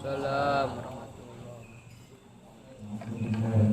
Waalaikumsalam warahmatullahi. Bismillahirrahmanirrahim.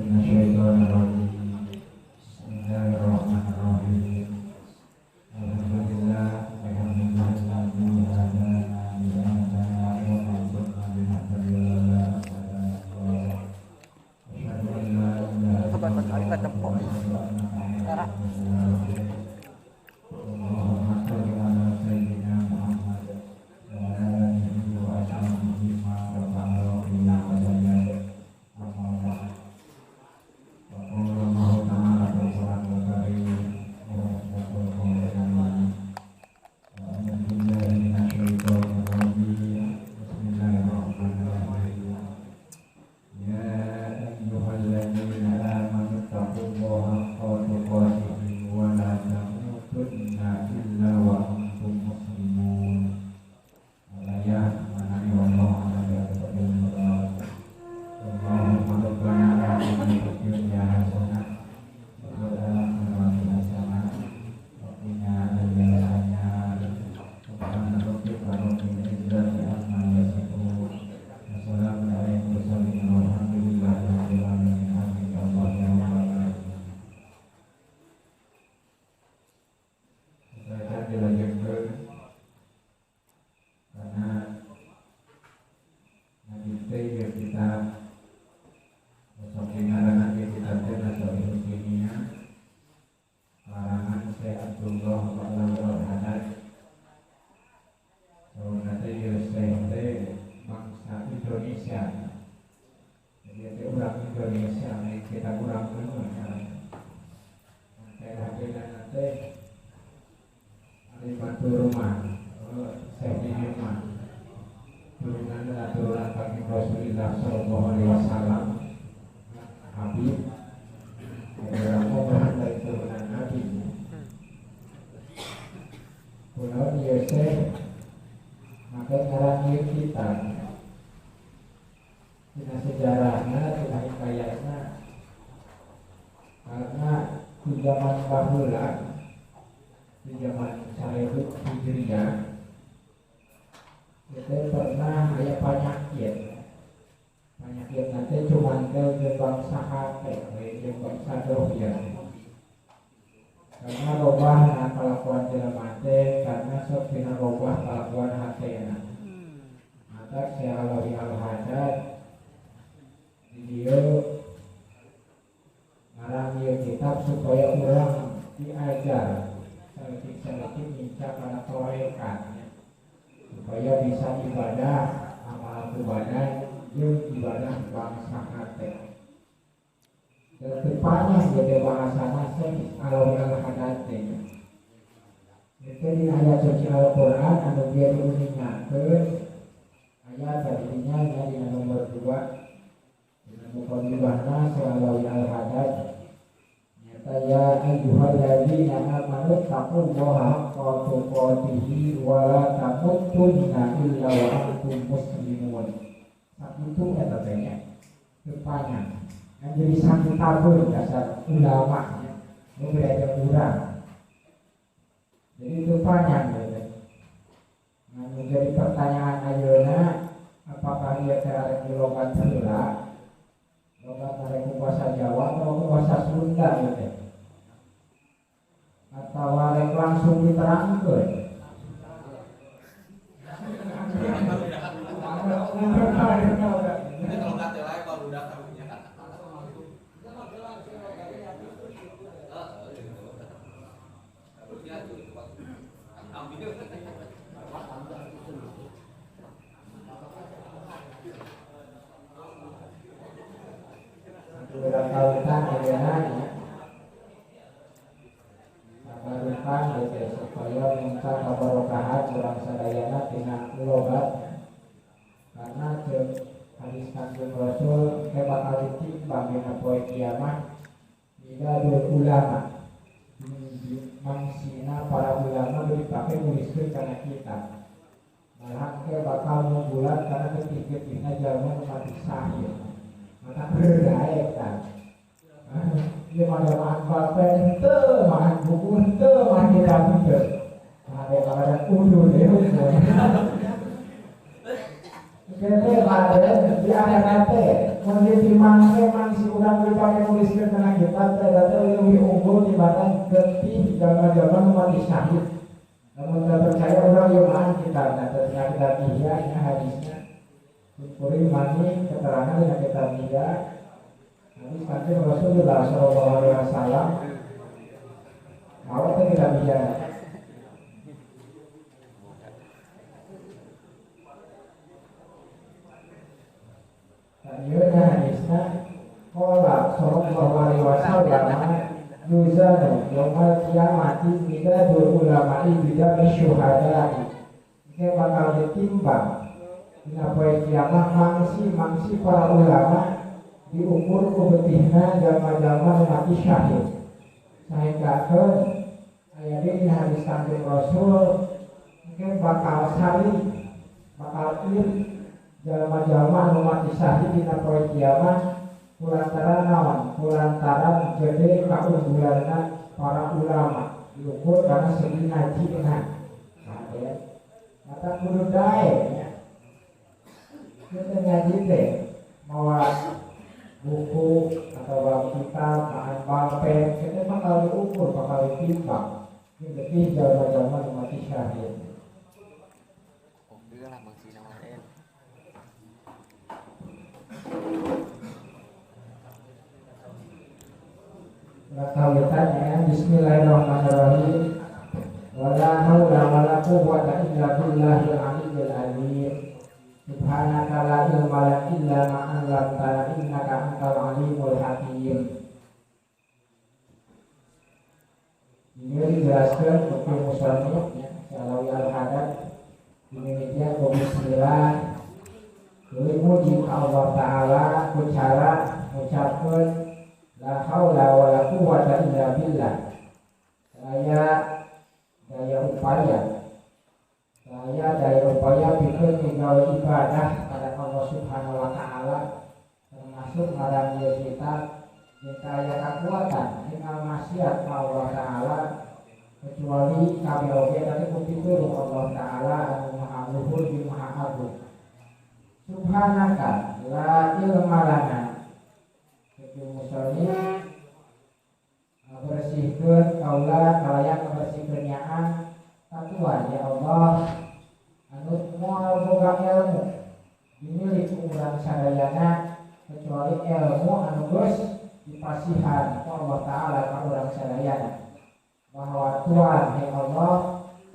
Alhamdulillah, Kene baden di akhirat teh mun ditimbang teh mangsi urang dipake nuliskeun kana kitab teh eta leuwih unggul tibatan getih jalma-jalma nu mati syahid. Lamun teu percaya urang ieu mah kitabna teh tina kitab Ihya nya hadisna. Kuring mani keterangan dina kitab Ihya hadis Kanjeng Rasulullah sallallahu alaihi wasallam. Mawa teh kitab Ihya. Ieu hadisna qala sallallahu alaihi wasallam yuzanu yaumal qiyamati midadul ulama'i bidami syuhada'i. Engke bakal ditimbang dina poe kiamat mangsi-mangsi para ulama diukur ku betihna jalma-jalma nu mati syahid. Sahenggakeun aya deui dina hadis Kanjeng Rasul engke bakal sari bakal iri jalma-jalma anu mati syahid dina poe kiamat kulantaran naon? Kulantaran gede kaunggulanna para ulama diukur karena segi ngajina. Saden mata kudu daek nya. Kita ngaji teh mawa buku atau kitab, bahan balpen, kita bakal diukur, bakal ditimbang. Ini lebih jalma-jalma anu mati syahid. Kawitan Bismillahirrahmanirrahim. Wala haula wala quwwata illa billahil aliyyil azim. Subhanaka la ilma lana illa ma 'allamtana innaka antal alimul hakim. Ini dijelaskan buku musannif ya, Salawi Al-Hadad. Demikian bismillah. Deui muji ka Allah Ta'ala ku cara ngucapkeun la haula wala quwwata illa billah. Saya daya upaya. Saya daya upaya pikeun migawe ibadah pada Allah Subhanahu wa taala termasuk ngaran ieu kita jeung aya kakuatan jeung maksiat ka Allah Ta'ala kecuali kabeh oge tapi ku pitulung Allah Ta'ala anu maha luhur jeung maha agung. Subhanaka la ilma lana. Musonif bersihkeun kaula kalayan ngabersihkeun nyaang katuan ya Allah anu moal boga ilmu dimilik urang sadayana kecuali ilmu anu geus dipasihan ku Allah Ta'ala ka urang sadayana bahwa Tuhan ya Allah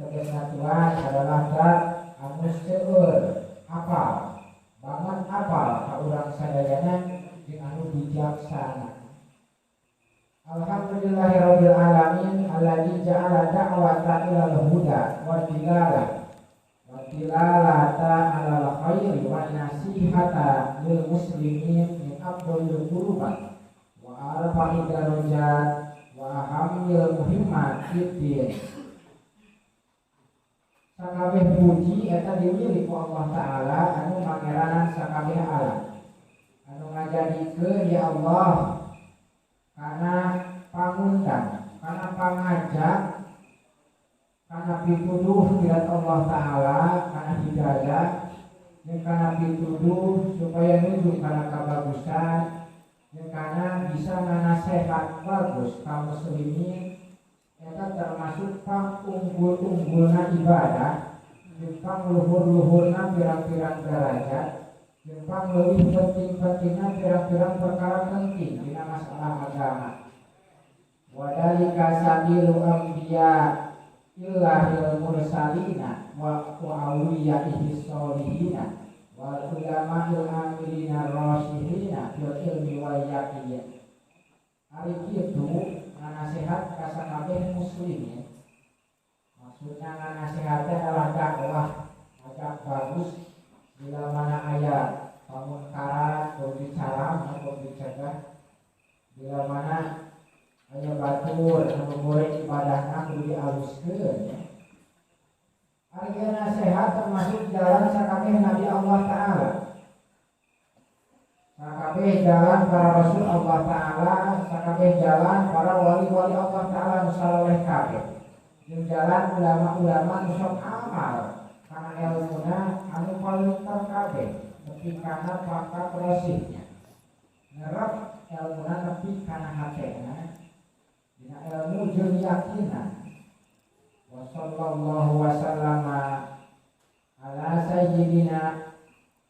tegasna Tuhan adalah zat anu seueur apal banget apal ka urang sadayana jeung anu bijaksana. Alhamdulillahirabbil alamin alladzi ja'ala da'wata ilal huda wa dilalah wa dilalata 'alal khairi wa nasihata lil muslimin min afdhalil qurbat wa arfa'i darajat wa ahammil muhimmat fid din. Sakabeh puji eta dimilik ku Allah Ta'ala anu mangeranan sakabeh alam anu ngajadikeun ya Allah karena pangundang, karena pangajak, karena pituduh kirat Allah Ta'ala, karena hidayah, dan karena pituduh supaya nuju karena kebagusan, dan karena bisa nganasehat bagus kaum muslimin, eta termasuk pangunggul-unggulna ibadah, jeung pangluhur-luhurna pirang-pirang derajat, jeung leuwih penting-pentingna pirang-pirang perkara penting dina masalah agama. Wadalika sabilu anbiya illahil mursalina wa awliyaihi sholihina wal ulama'il amilina rasyihina fil ilmi wal yaqin. Ari kitu nganasehat ka sakabeh muslimin. Maksudna nganasehat teh adalah dakwah, ngajak bagus bila mana aya pamungkaran kudu dicaram kudu dicegah, bila mana aya batur anu goreng ibadahna kudu dialuskeun ya. Ari nasihat termasuk jalan sakabeh Nabi Allah Ta'ala, sakabeh jalan para Rasul Allah Ta'ala, sakabeh jalan para wali-wali Allah Ta'ala nu saleh kabeh, jeung jalan ulama-ulama nu sok amal karena ilmuna anu paling terkabeh nepi kana pangkat rosihnya ngerap ilmuna nepi kana hatena dina ilmu jeung yakinan. Wa sallallahu wasallama ala sayyidina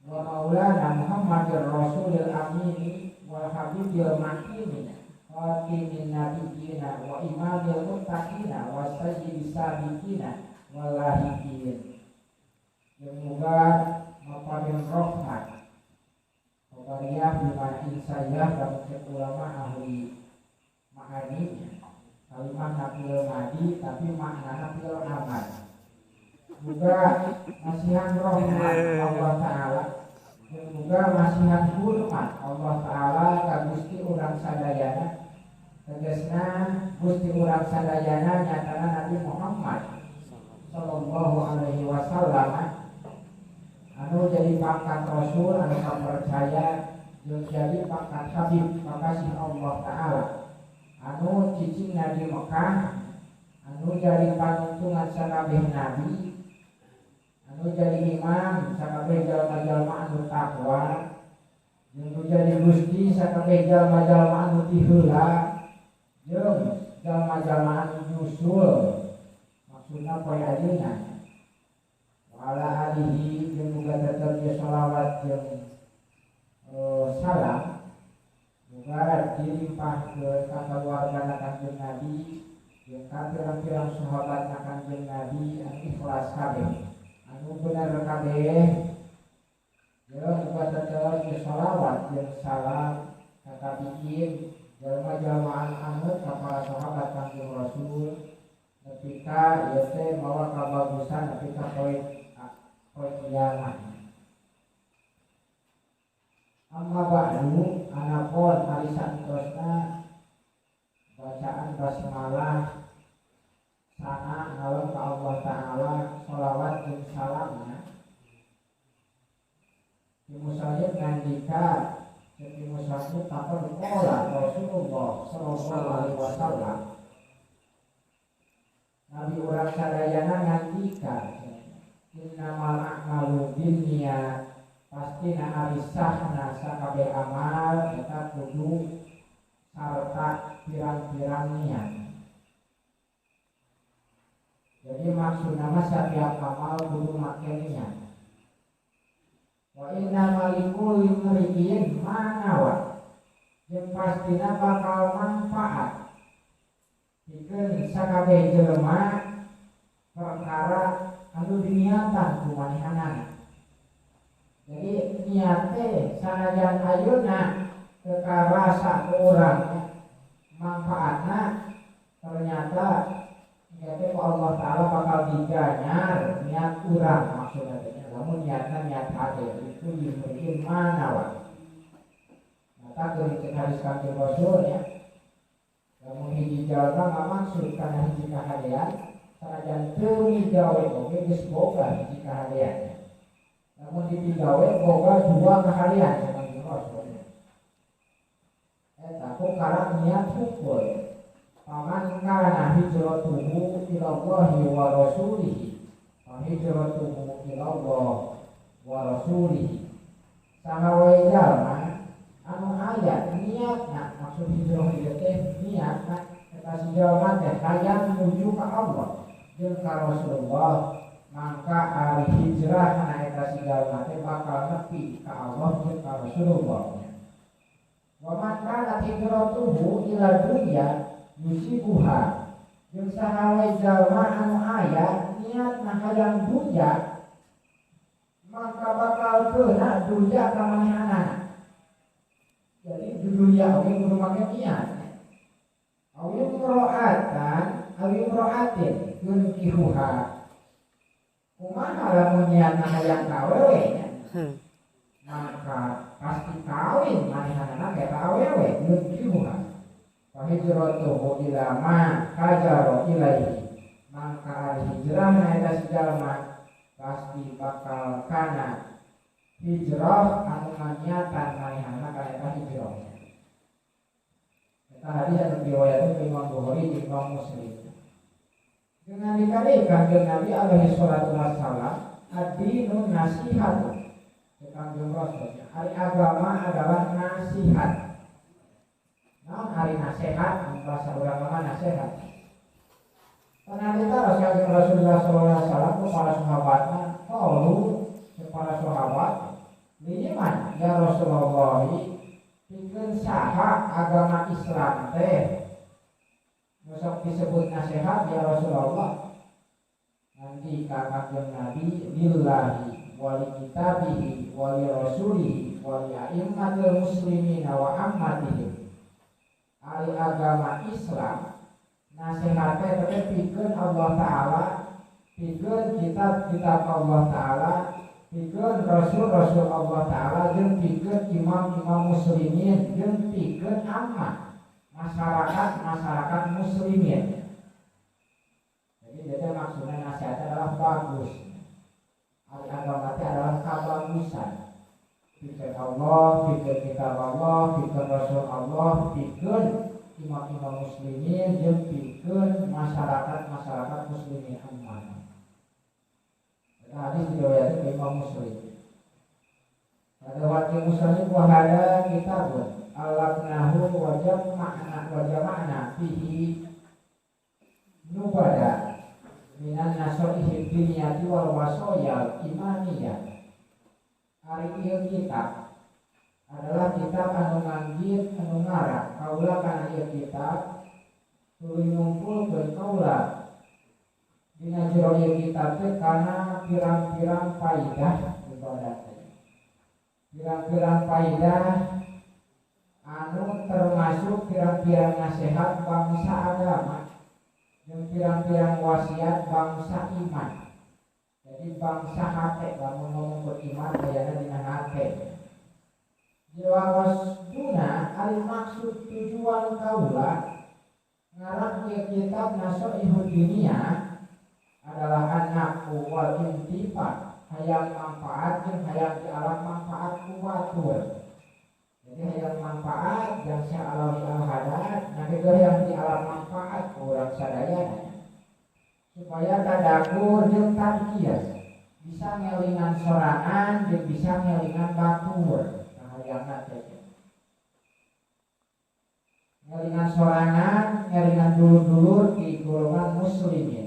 wa maulana Muhammadir Rasulil Amini wal Habibil Makini khatimin nabiyina wa imamil muttaqina wa sayyidis sabiqina wal lahiqin. Semoga maparin rahmat qabariyah bima insayah dan ulama ahli ma'aninya kalimah nafil madi tapi maknana fil amal. Juga masihan rahmat Allah Ta'ala dan juga masihan hormat Allah Ta'ala ka Gusti urang sadayana, tegasna Gusti urang sadayana nyatana Nabi Muhammad sallallahu alaihi wasallam anu jadi pangkat rasul anu kapercaya jeung jadi pangkat habib makasih Allah Ta'ala anu cicingna di Mekah anu jadi panuntungan sakabeh nabi anu jadi imam sakabeh jalma-jalma anu takwa jeung jadi gusti sakabeh jalma-jalma anu tiheula jeung jalma-jalma anu nyusul maksudna poe ayeuna. Wa ala alihi jeung muga tetep ye sholawat jeung salam muga dilimpahkeun ka kaluargana Kanjeng Nabi jeung ka pirang-pirang sahabatna Kanjeng Nabi anu ikhlas kabeh anu bener kabeh jeung muga tetep ye sholawat jeung salam ka tabiin jalma-jalma anu anut ka para sahabat Kanjeng Rasul nepi ka ieu teh mawa kabagusan nepi ka poe kiamat. Amma ba'du anapun ari santosna bacaan basmalah sana ngalem ka Allah Ta'ala sholawat jeung salamna. Ki musannif ngandika ki musannif takon qala Rasulullah sallallahu alaihi wasallam Nabi urang sadayana ngandika innamal a'malu binniyat pastina ari sahna sakabeh amal eta kudu sarta pirang-pirang niat. Jadi maksudna mah setiap amal kudu make niat. Wa innamal likulli imri'in ma nawa jeung pastina bakal manfaat pikeun sakabeh jelema perkara anu diniatan ku manehanana. Jadi niate sanajan ayeuna teu karasa ku urang manfaatna ternyata niate ku Allah Ta'ala bakal diganyar niat urang maksudna teh. Lamun niatna niat hade itu diberikan manawa. Maka geuning cek hadis Kanjeng Rasul nya lamun hiji jalma ngamaksud kana hiji kahadean sanajan teu migawe oge geus boga hiji kahadean. Namun dipigawe boga dua kahadean Kanjeng Rasul. Eta ku karang niat hukul. Paman kana hijratuhu ila Allahi wa rasulihi. Fa hijratuhu ila Allah wa rasulihi. Saha wae jalma anu aya niatna maksud hijrah ieu teh niatna eta si jalma teh hayang nuju ka Allah jeung ka Rasulullah mangka ari hijrah na eta si jalma teh bakal nepi ka Allah jeung ka Rasulullah. Wa man kana hijratuhu ila dunya yusibuha jeung saha wae jalma anu aya niatna hayang dunya maka bakal keuna dunya ka manehanana. Jadi dunya oge kudu make niat. Awi imro'atan awi imro'atin yunkihuha. Kumaha lamun niatna hayang ka awewe nya maka pasti kawin manehanana eta awewe yunkihuha. Fa hijratuhu ila ma hajara ilaihi mangka ari hijrahna eta si jalma pasti bakal kana hijrah anu nganiatan manehanana ka eta hijrah. Eta hadis anu diriwayatkeun Imam Bukhari jeung Imam Muslim. Dengan dikali Kanjeng Nabi alaihi salatu wassalam ad-dinun nasihatu. Kangjeng Rasul, ari agama adalah nasihat. Naon ari nasihat? Bahasa urang mah nasihat. Panalita Rasul Rasulullah sallallahu alaihi wasallam ku para sahabatna, qalu para sahabat, liman ya Rasulullah, pikeun saha agama Islam teh? Sok disebut nasihat ya Rasulullah. Nanti ka Kangjeng Nabi lillahi wali kitabihi wali rasulihi wali a'immatil muslimina wa ammatihim. Ari agama Islam nasihatnya teh pikeun Allah Ta'ala, pikeun kitab-kitab Allah Ta'ala, pikeun rasul-rasul Allah Ta'ala, jeung pikeun imam-imam muslimin, jeung pikeun ammah masyarakat-masyarakat muslimin. Jadi dia maksudnya nasihatnya adalah bagus. Agama itu adalah kebagusan. Pikeun Allah, pikeun kitab Allah, pikeun rasul Allah, pikeun imam-imam muslimin, jeung pikeun masyarakat-masyarakat muslimin ammah. Hadis diriwayatkan oleh Imam Muslim. Pada waktu Muslim wahada kitabun alafnahu wa jama'na wa jama'na fihi nubada minan nasoihid diniyati wal wasoyal imaniyah. Ari ieu kitab adalah kitab anu nganggit anu ngarang kaula kana ieu kitab tuluy ngumpulkeun kaula dina jero ieu kitab teh kana pirang-pirang faidah ibadah teh. Pirang-pirang faidah anu termasuk pirang-pirang nasihat bangsa agama jeung pirang-pirang wasiat bangsa iman. Jadi bangsa hate lamun ngomong iman ayana dina hate. Jawabna ari maksud tujuan kaula ngarang ieu kitab Nasoihud Diniyah adalah anakku wal intifa, hayang manfaat jeung hayang di alam manfaat ku batur. Jadi hayang manfaat yang Syekh Alawi Al-Haddad nanti hayang di alam manfaat ku urang sadayana supaya tadakur jeung tadkir, bisa ngelingan sorangan jeung bisa ngelingan batur. Hayangna teh ngelingan sorangan, ngelingan dulur-dulur di golongan muslimin.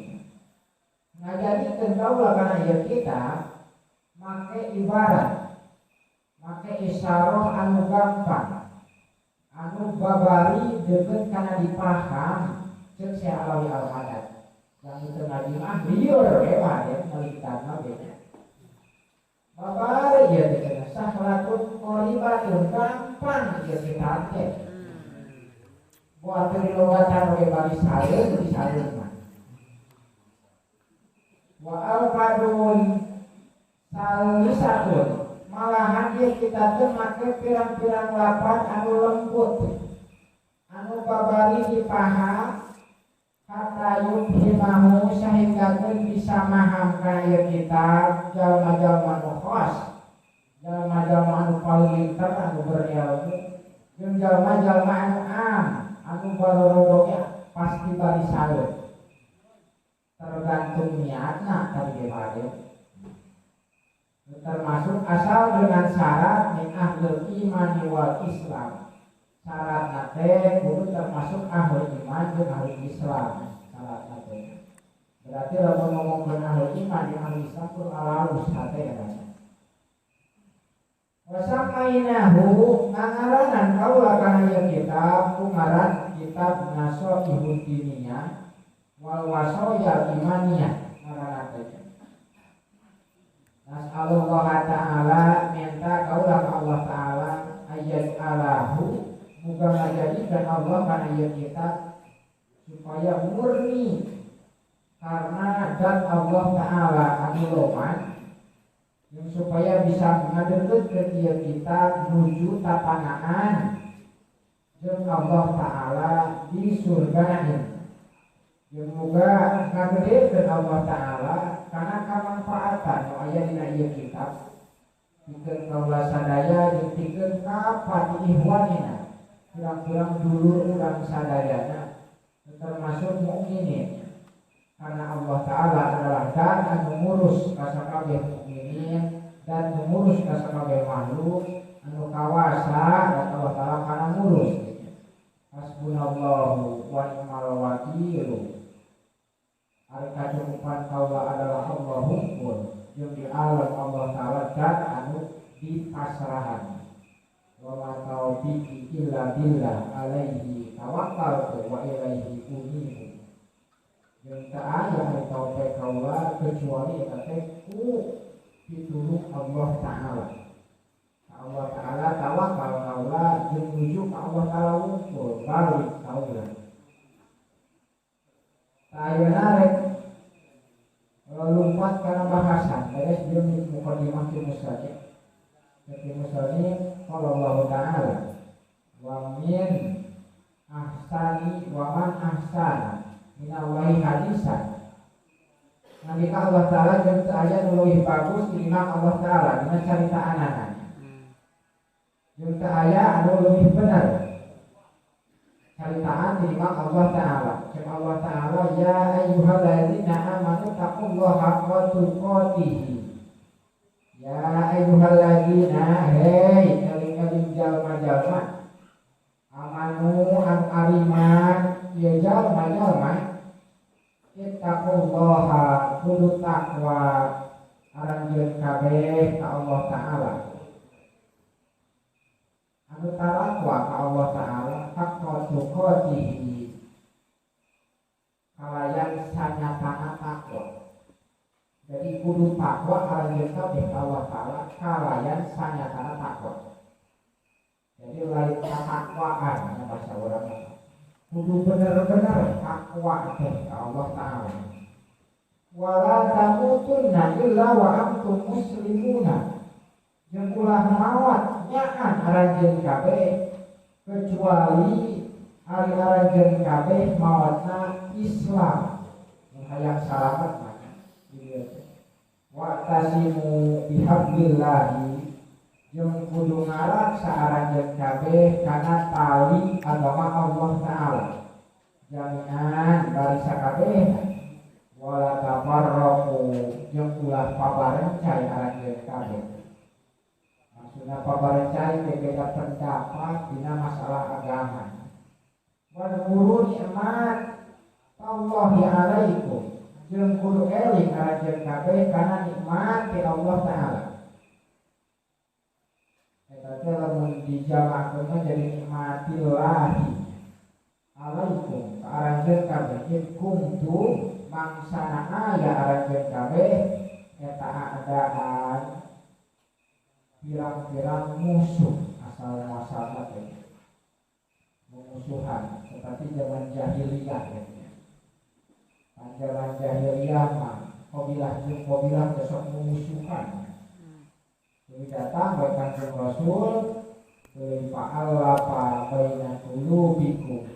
Ngajadikeun kaula kana ieu kitab make ibarat, make isyarah anu gampang, anu babari deukeut kana dipaham ceuk Syekh Alawi Al-Haddad. Yang itu ngaji mah liur we mah ya meuli kitab mah beda. Babari ieu teh cenah sahlatun qoribatun, gampang ieu kitab teh. Buat teu dilobatan oge bari saleun di saleun mah. Wa alfadun salisatun, malahan ieu kita teh make pirang-pirang lapan anu lembut anu babari dipaham hatta yufhimahu sahinggakeun bisa maham kana ieu kitab jalma-jalma nu khos, jalma-jalma anu paling pinter anu berilmu, jeung jalma-jalma anu am anu balorodo pasti bari saleun. Tergantung niatna tadi ge. Termasuk asal dengan syarat min ahlul iman wal Islam. Syaratna teh kudu termasuk ahli iman jeung ahli Islam syaratna teh. Berarti lamun ngomongkeun ahli iman jeung ahli Islam kudu alalus hate ya. Wasamainahu ngangaranan kaula kana ieu kitab ku ngaran kitab Nasoihud Diniyah wal wasoyal imaniyah ngaranna teh. Nas'alullah ta'ala, minta kaula ka Allah ta'ala ayat alahu muga ngajadikeun Allah kana ieu kitab supaya murni karena dan Allah ta'ala anu loman, yang supaya bisa ngadeukeutkeun ieu kitab nuju tatanaan jeung Allah ta'ala di surga. Jeung muga ngagedekeun Allah ta'ala kana kamanfaatan nu aya dina ieu kitab pikeun kaula sadaya jeung pikeun ka pati ihwanina, pirang-pirang dulur urang sadayana termasuk mukminin, karena Allah ta'ala adalah dan anu ngurus ka sakabeh mukminin dan mengurus ka sakabeh makhluk anu kawasa dan Allah Ta'ala kana ngurus. Hasbunallahu wa ni'mal wakil. Ari kacukupan kaula adalah Allah hungkul jeung di alam Allah Ta'ala dan anu dipasrahan. Wa ma taufiqi illa billah alaihi tawakkaltu wa ilaihi unibu. Jeung teu aya ari taufik kaula kecuali eta teh ku pitulung Allah Ta'ala. Allah Ta'ala tawakal kaula jeung nuju ka Allah Ta'ala wungkul balik kaula. Ayeuna rek lumpat kana bahasan beres jeung mukadimah ti musannif. Ti musannif qala Allah Ta'ala wa min ahsani wa man ahsana minallahi hadisan. Nalika Allah Ta'ala jeung teu aya nu leuwih bagus tinimbang Allah Ta'ala dina caritaanana. Jeung teu aya anu leuwih bener caritaan tinimbang Allah Ta'ala. Cek Allah Ta'ala ya ayyuhalladzina amanu taqullaha haqqa tuqatih. Ya ayyuhalladzina hei eling-eling jalma-jalma amanu anu ariman ieu jalma-jalma ittaqullaha kudu takwa aranjeun kabeh ka Allah Ta'ala. Anu tarakwa ka Allah Ta'ala haqqa tuqatih kalayan sanyatana takwa. Jadi kudu takwa aranjeun kabeh ka Allah Ta'ala kalayan sanyatana takwa. Jadi lain ketakwaan ya bahasa urang kudu bener-bener takwa teh ka Allah Ta'ala. Wala tamutunna illa wa antum muslimuna. Jeung ulah maot nyaan aranjeun kabeh kecuali ari aranjeun kabeh maotna Islam. Mun hayang salamet mah dieu teh. Wa tasimu bihablillahi jeung kudu ngaraksa aranjeun kabeh kana tali agama Allah Ta'ala. Jaminan bari sakabeh wala tafarraqu jeung ulah pabarencai aranjeun kabeh. Maksudna pabarencai teh beda pendapat dina masalah agama. Wadhkuru ni'mat Allahi alaikum jeung kudu eling aranjeun kabeh kana nikmat ti Allah Ta'ala. Eta teh lamun dijamakeun mah jadi nikmatillahi alaikum ka aranjeun kabeh in kuntum mangsana aya aranjeun kabeh eta adaan pirang-pirang musuh asal muasalna teh memusuhan seperti zaman jahiliyah gitu ya. Pan zaman jahiliyah mah kabilah jeung kabilah besok memusuhan. Jadi datang baik Kanjeng Rasul tuluy fa'alafa baina qulubikum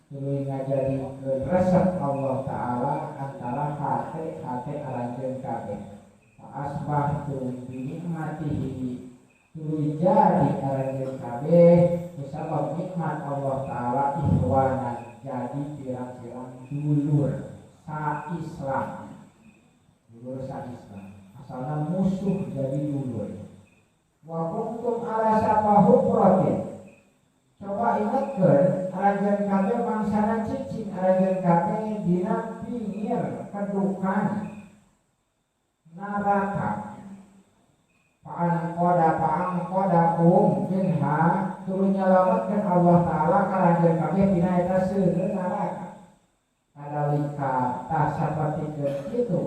tuluy ngajadikeun resep Allah Ta'ala antara hate-hate aranjeun kabeh. Fa asbahtum bi nikmatihi tuluy jadi aranjeun kabeh kusabab nikmat Allah Ta'ala ikhwanan jadi pirang-pirang dulur sa Islam. Dulur sa Islam asalna musuh jadi dulur. Wa kuntum ala syafa hufratin. Coba ingatkeun aranjeun kabeh mangsana cicing aranjeun kabeh dina pinggir kedukan neraka. Fa'an qada fa'an qadakum minha tuluy nyalametkeun Allah Ta'ala ka aranjeun kabeh dina eta seuneu neraka. Kadalika tah sapertikeun kitu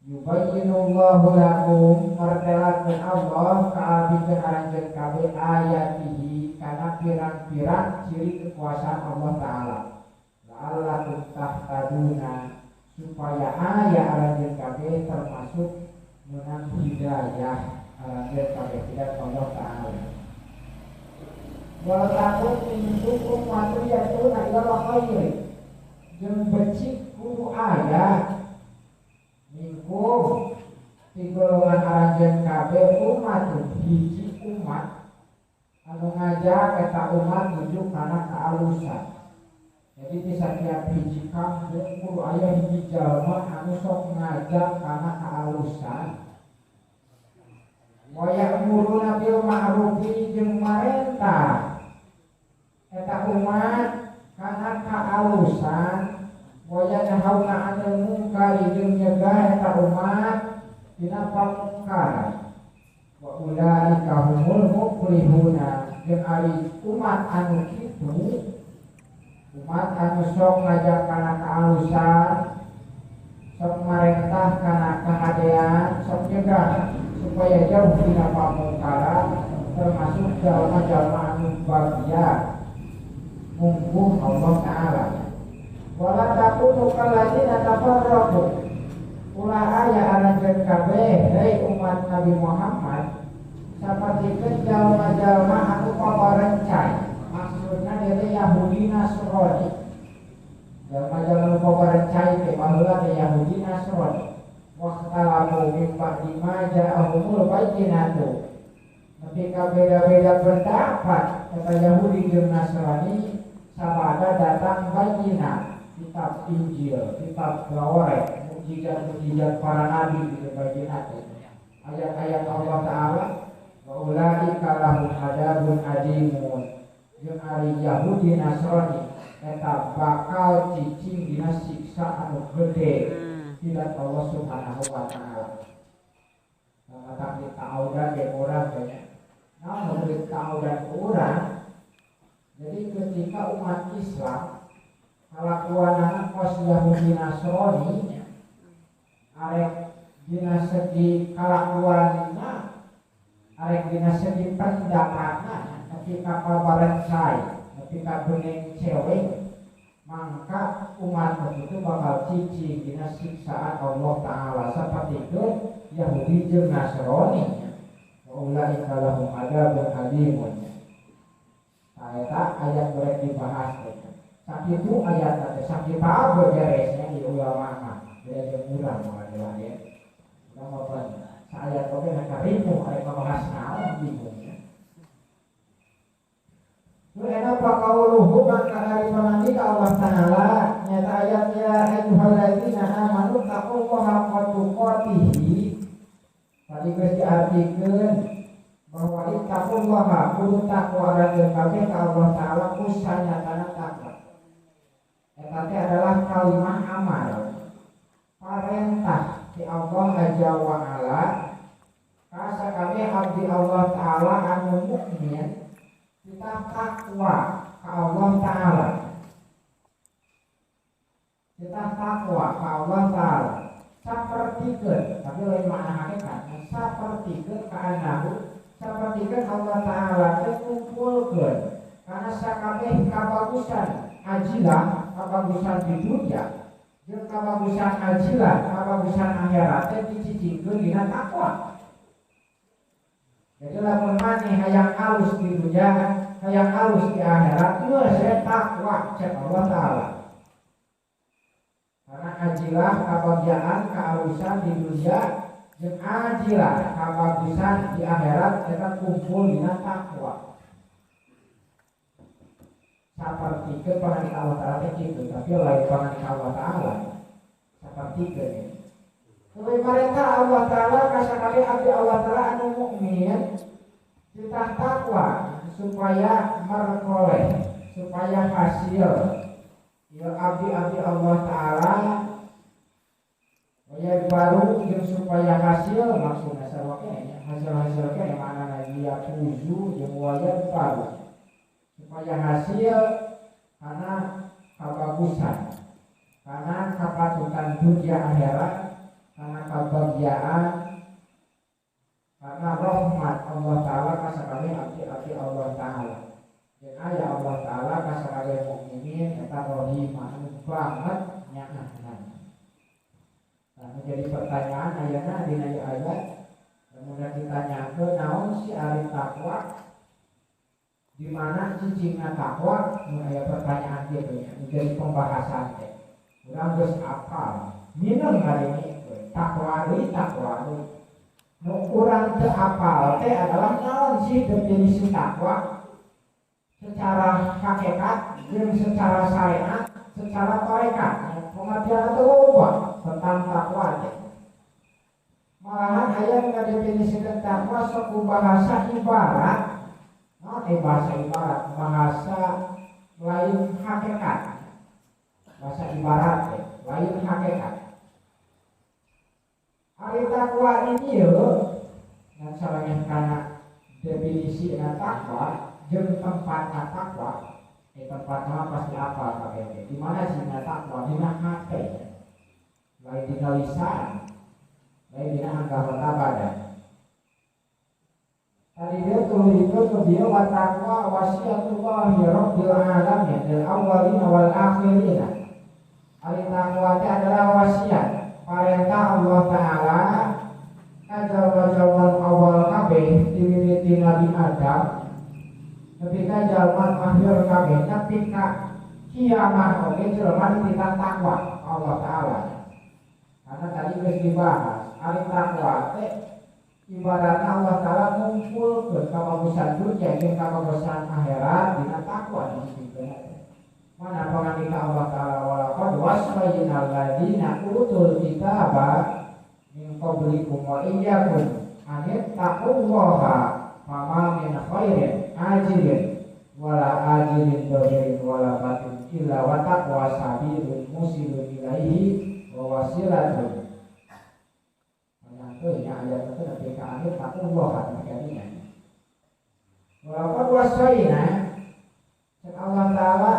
yubayyinullahu lakum martelakeun Allah ka abikeun aranjeun kabeh ayatihi kana pirang-pirang ciri kekuasaan Allah Ta'ala. La'allakum tahtaduna supaya aya aranjeun kabeh termasuk menang hidayah aranjeun kabeh tidak Allah Ta'ala. Wa taqum minkum ummatun yad'una ila khairi jeung becik kudu aya minkum ti golongan aranjeun kabeh umatun hiji umat anu ngajak eta umat nuju kana kaalusan. Jadi di setiap hiji kampung kudu aya hiji jalma anu sok ngajak kana kaalusan. Wa ya'muruna bil ma'rufi jeung marentah eta umat kana kaalusan wa yanhauna 'anil munkari jeung nyegah eta umat dina pamungkaran. Wa ulaika humul muflihuna jeung ari umat anu kitu umat anu sok ngajak kana kaalusan sok marentah kana kahadean sok nyegah supaya jauh dina pamungkaran termasuk jalma-jalma anu bagia mungguh Allah Ta'ala. Wala takunu kalladzina tafarraqu ulah aya aranjeun kabeh hei umat Nabi Muhammad sapertikeun jalma-jalma anu pabarencay maksudna dene Yahudi Nasrani jalma-jalma anu pabarencay teh baheula teh Yahudi Nasrani waqtalamu min ba'di ma ja'ahumul bayyinatu ketika beda-beda pendapat kata Yahudi jeung Nasrani sabada datang bayyinah kitab Injil, kitab Taurat, mukjizat-mukjizat para nabi di bayyinah ayat-ayat Allah Ta'ala wa ulaika lahum adzabun adzimun jeung ari Yahudi Nasrani eta bakal cicing dina siksa anu gede tidak Allah Subhanahu wa Ta'ala. Nah, tak ditaudan ke orang banyak. Nah, memberi taudan ke orang. Jadi ketika umat Islam kalakuanana kos Yahudi Nasrani arek dina segi kalakuanna arek dina segi pendapatna ketika pabarencai ketika bening cewek maka umat itu bakal cicing dina siksaan Allah Ta'ala seperti itu Yahudi jeung Nasrani wa ulaika lahum adzabun alimun. Nah, eta ayat boleh dibahas teh. Sakitu ayat teh sakitu beresnya di ulama mah beda jeung urang mah adalah ya. Urang mah pan saayat oge na karimu arek ngabahas naon bingung ya. Kenapa qauluhu maka ari pangandika Allah Ta'ala nyata ayat ya ayyuhalladzina amanu taqullaha haqqa tuqatih. Tadi geus diartikeun bahwa ittaqullaha kudu takwa aranjeun kabeh ka Allah Ta'ala ku sanyatana takwa. Eta teh adalah kalimah amal. Parentah ti Allah Azza wa Ala ka sakabeh abdi Allah Ta'ala anu mukmin kita takwa ka Allah Ta'ala. Kita takwa ka Allah Ta'ala sapertikeun tapi lain makna hakikat sapertikeun ka anahu sapertikeun Allah Ta'ala teh ngumpulkeun karena sakabeh kabagusan ajilah kabagusan di dunia jeung kabagusan ajilah kabagusan akhirat teh dicicingkeun dina takwa. Jadi lamun maneh hayang alus di dunia, hayang alus di akhirat, geus takwa cek Allah Ta'ala. Karena ajilah kabagjaan kealusan di dunia jeung ajilah kabagusan di akhirat eta kumpul dina takwa. Sapertikeun pangandika Allah Ta'ala teh kitu, tapi lain pangandika Allah Ta'ala. Sapertikeun. Kuwi parentah Allah Ta'ala ka sakabeh abdi Allah Ta'ala anu mukmin kita takwa supaya merkoleh, supaya hasil ya abdi-abdi Allah Ta'ala ya baru jeung supaya hasil maksudna sarua keneh hasil-hasil keneh maknana ya tuju jeung waya baru supaya hasil karena kabagusan karena kapatutan dunia akhirat karena kebahagiaan karena rahmat Allah Ta'ala ka sakabeh abdi-abdi Allah Ta'ala jeung aya Allah Ta'ala ka sakabeh mukminin eta rahimah anu banget nyaahna. Nah, menjadi pertanyaan ayana dina ieu ayat lamun ditanyakeun naon si ari takwa di mana cicingna takwa mun aya pertanyaan kieu nya menjadi pembahasan teh urang geus apal mineng hari ini takwa deui takwa deui nu urang teu apal teh adalah naon sih definisi takwa secara hakikat jeung secara syariat secara tarekat pengertian atau loba tentang takwa teh. Malahan aya nu ngadefinisikeun takwa sok ku bahasa ibarat. Naon bahasa ibarat? Bahasa lain hakikat. Bahasa ibarat teh lain hakikat. Ari takwa ini yeuh ngan salahnya kana definisi na takwa jeung tempatna takwa. Tempatna mah pasti apa kabeh. Di mana sih na takwa? Dina hate. Lain dina lisan, lain dina anggota badan. Tadi dia tulis ke dia wa taqwa wasiatullahi rabbil alamin lil awwalina wal akhirina. Ari takwa teh adalah wasiat parentah Allah Ta'ala ka jalma-jalma awal kabeh dimimiti Nabi Adam nepi ka jalma akhir kabeh nepi ka kiamat oge jelema dititah takwa Allah Ta'ala. Karena tadi geus dibahas ari takwa teh ibaratna Allah Ta'ala ngumpulkeun kabagusan dunya jeung kabagusan akhirat dina takwa disebutkeun. Mana pangandika Allah Ta'ala walaqad wasayyinal ladzina utul kitaba min qablikum wa iyyakum an ittaqullaha fama min khairin ajilin wala ajilin dhahirin wala batin illa wa taqwa sabilun musilun ilaihi wa wasilatun. Itu ya ayat itu nepi ka akhir taqullah kadinya. Walaqad wasaina Allah Ta'ala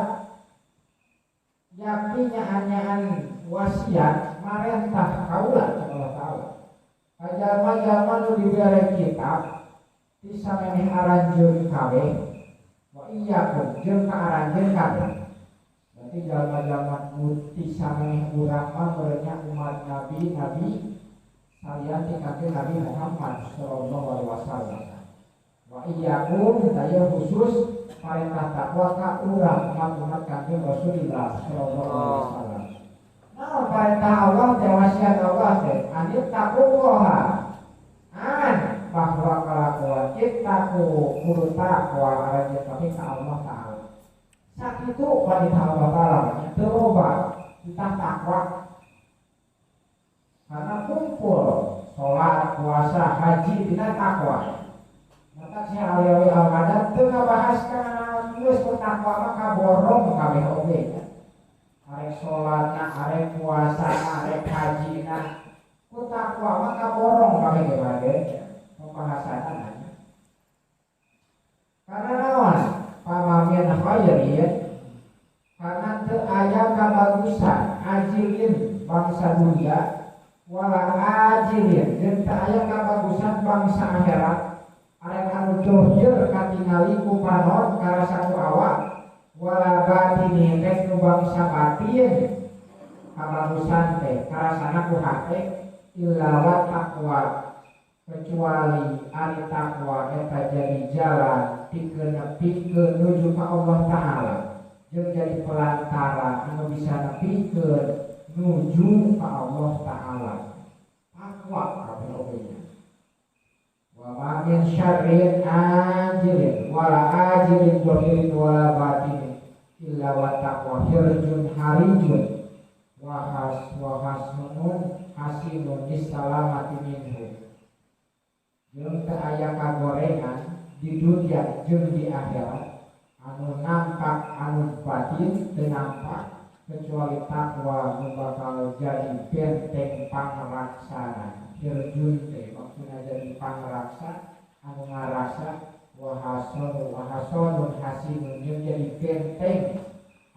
yakinya anyaan wasiat marentah kaula Allah Ta'ala. Kajalma-jalma nu dibere kitab bisa memeh aranjeun kabeh wa iyyakum jeung ka aranjeun kabeh. Berarti jalma-jalma nu bisa memeh urang mah merenya umat nabi-nabi salian ti kanjeng Nabi Muhammad sallallahu alaihi wasallam. Wa iyyakum taya khusus parentah takwa ka urang umat-umat kanjeng Rasulullah sallallahu alaihi wasallam. Nah, parentah Allah teh wasiat Allah teh anit taqwaha. An bahwa kalakuan ittaqu kudu takwa aranjeun tapi ka Allah Ta'ala. Sakitu parentah Allah Ta'ala teu loba titah takwa. Karena kumpul sholat, puasa, haji dina takwa. Maka si alwi al-madad teu ngabahas kana geus takwa mah kaborong kabeh oge. Arek sholatna, arek puasana, arek hajina ku takwa mah kaborong kabeh ge pembahasanna. Karena naon? Pamamin khairin karena teu aya kabagusan ajilin bangsa dunia wala ajilin jeung teu aya kabagusan bangsa akhirat arek anu dohir katingali ku panon karasa ku awak wala batini teh nu bangsa batin kabagusan teh karasana ku hate illa wa taqwa kecuali ari takwa eta jadi jalan pikeun nepikeun nuju ka Allah Ta'ala jeung jadi pelantara anu bisa nepikeun nuju ka Allah Ta'ala. Takwa kabeh oge. Wa ma min syarrin ajilin wala ajilin dhahirin wala batinin illa wa taqwa hirjun harijun wa has wa hasnun hasinun bisalamati minhu. Jeung teu aya kagorengan di dunia jeung di akhirat anu nampak anu batin teu nampak kecuali takwa nu bakal jadi benteng pangraksana. Hirjun teh maksudna jadi pangraksa anu ngarasa wa hasanu wa hasanun hasinun jeung jadi benteng